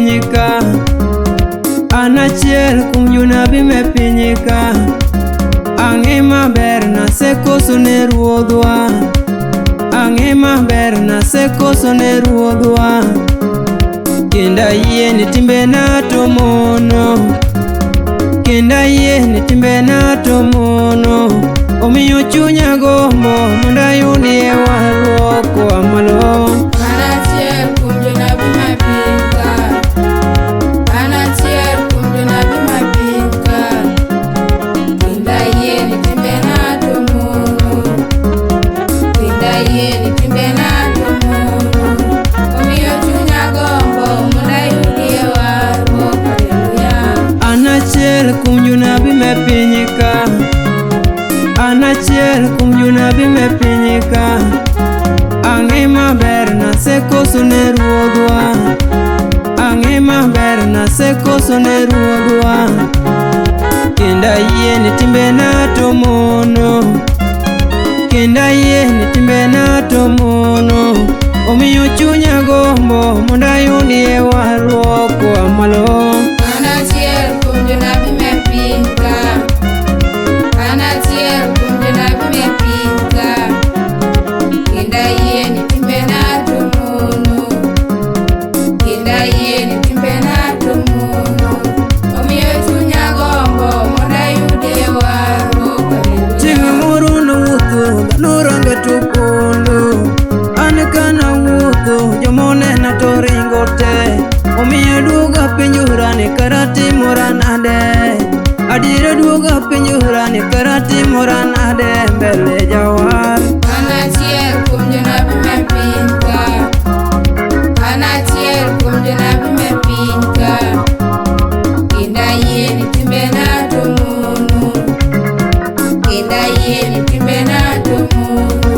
piny ka. An achiel kuom jonabi me piny ka. Ang'e maber nasekoso ne Ruodhwa. Ang'e maber nasekoso ne Ruodhwa. Kendo ayie ni timbena to mono. Kendo ayie ni timbena to mono. Omiyo chunya gombo mondo ayudie warruok koa malo. An achiel kuom jonabi ma piny ka. An achiel kuom jonabi ma piny ka. Kendo ayie ni timbena to mono. Kendo ayie ni timbena to mono. Omiyo chunya gombo mondo ayudie warruok. Haleluya. An achiel kuom jonabi me piny ka. An achiel kuom jonabi me piny ka. Ang'e maber nasekoso ne Ruodhwa. Ang'e maber nasekoso ne Ruodhwa. Kendo ayie ni timbena to mono. Kendo ayie ni timbena to mono. Omiyo chunya gombo mondo ayudie warruok koa malo. An achiel kuom jonabi me piny ka. An achiel kuom jonabi me piny ka. Kendo ayie ni timbena to mono. Kendo ayie ni timbena to mono. Omiyo chunya gombo mondo ayudie warruok. Haleluya. Chieng' moro nawuotho, dhano ranga to pondo. An kanawuotho, jomonena to ringo te. Omiyo duoga penjora ni kara timora nade. Adiera duoga penjora ni kara timora nade mbele jawar. An achiel kuom jonabi me piny ka. An achiel kuom jonabi me piny ka. Kendo ayie ni timbena to mono. Kendo ayie ni timbena to mono.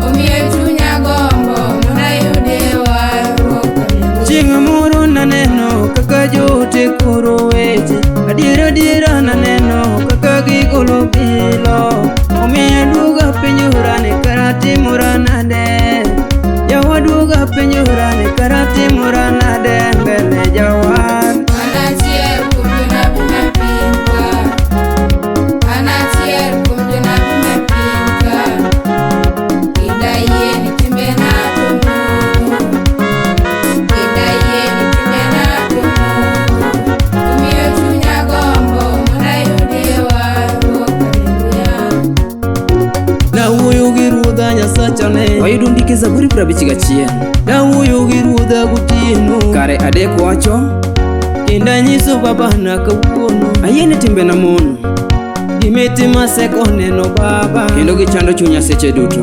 Omiyo chunya gombo mondo ayudie warruok. Haleluya. Chieng' moro naneno kaka joote koro weche. Adiera adiera naneno kaka gigolo bilo. Omiyo duoga penjora ni kara timora nade. Jawa duoga penjora ni kara timora nade mbele jawar. An achiel kuom jonabi me piny ka. An achiel kuom jonabi me piny ka. Kendo ayie ni timbena to mono. Kendo ayie ni timbena to mono. Omiyo chunya gombo mondo ayudie warruok. Haleluya. Nawuoyo gi Ruodha Nyasacha ne. Wayudo ndike Zaburi 51. Nawuoyo gi Ruodha gotieno. Kare adek wacho, Kendo anyiso babana kawuono. ayie ni timbena mono, Gimitimo aseko neno baba. kendo gichando chunya seche duto.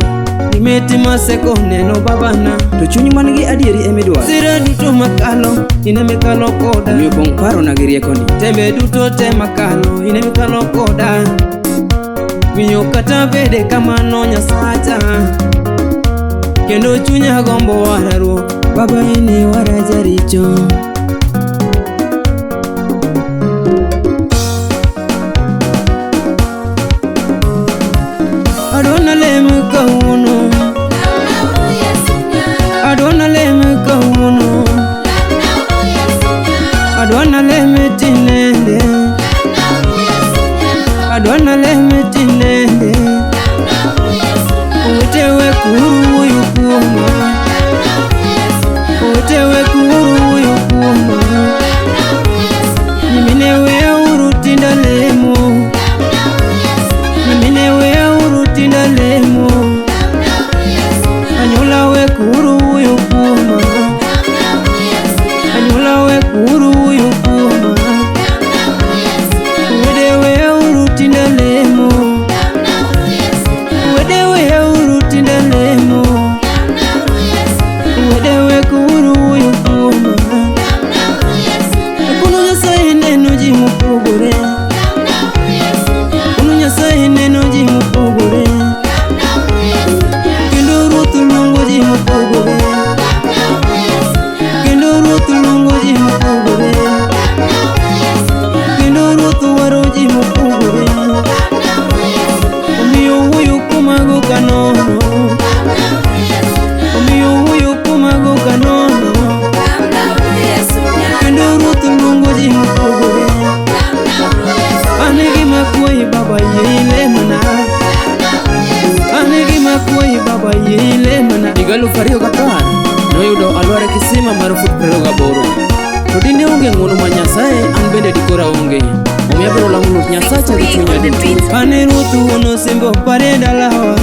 Gimitimo aseko neno babana. To chuny man gi adieri emidwaro, Sira duto makalo, in emikalo koda. omiyo pong' parona gi riekoni. Tembe duto te makalo, in emikalo koda. Miyo kata bede kamano Nyasacha. Kendo chunya gombo warruok, Baba in iwara jaricho. Adona lem kawuono, Lamnauru Yesu nyalo. adona lem kawuono, Lamnauru Yesu nyalo. adona lem tinende, Lamnauru Yesu nyalo. adona lem tinende. Lamnauru Yesu nyalo. Owete wek uru wuoyo kuoma, Lamnauru Yesu nyalo. owete wek uru wuoyo kuoma. Lamnauru Yesu nyalo. Nyimine weuru tinda lemo, Lamnauru Yesu nyalo. nyimine weuru tinda lemo. Lamnauru Yesu nyalo. Anyuola wek uru wuoyo kuoma, Lamnauru Yesu nyalo. anyuola wek uru wuoyo kuoma. Lamnauru Yesu nyalo. Wede weuru tinda lemo. Omiyo abiro lamo Ruoth Nyasacha gi chunya duto. Ane Ruoth wuon osimbo pare dalawa.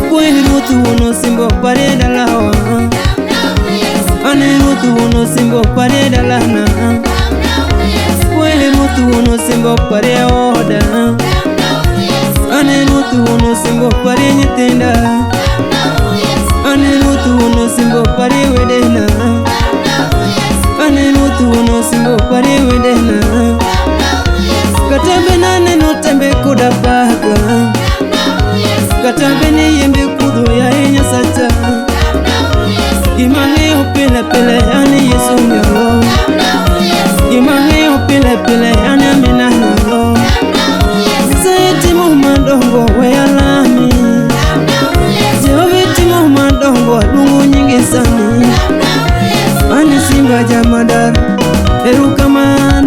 Kwe Ruoth wuon osimbo pare dalawa. Ane Ruoth wuon osimbo pare dalana. Kwe Ruoth wuon osimbo pare oda. Ane Ruoth wuon osimbo pare nyithinda. Ane Ruoth wuon osimbo pare wedena. Ane Ruoth wuon osimbo pare wedena. Kata be naneno tembe koda paka. Kata be ni yembe kudho yaye Nyasacha. Gima ang'eyo pile pile an Yesu nyalo. Gima ang'eyo pile pile an amina nyalo. Nyasaye timo madongo we alami. Jehova timo madongo aluongo nyinge sani. An simba jamadar erokamano.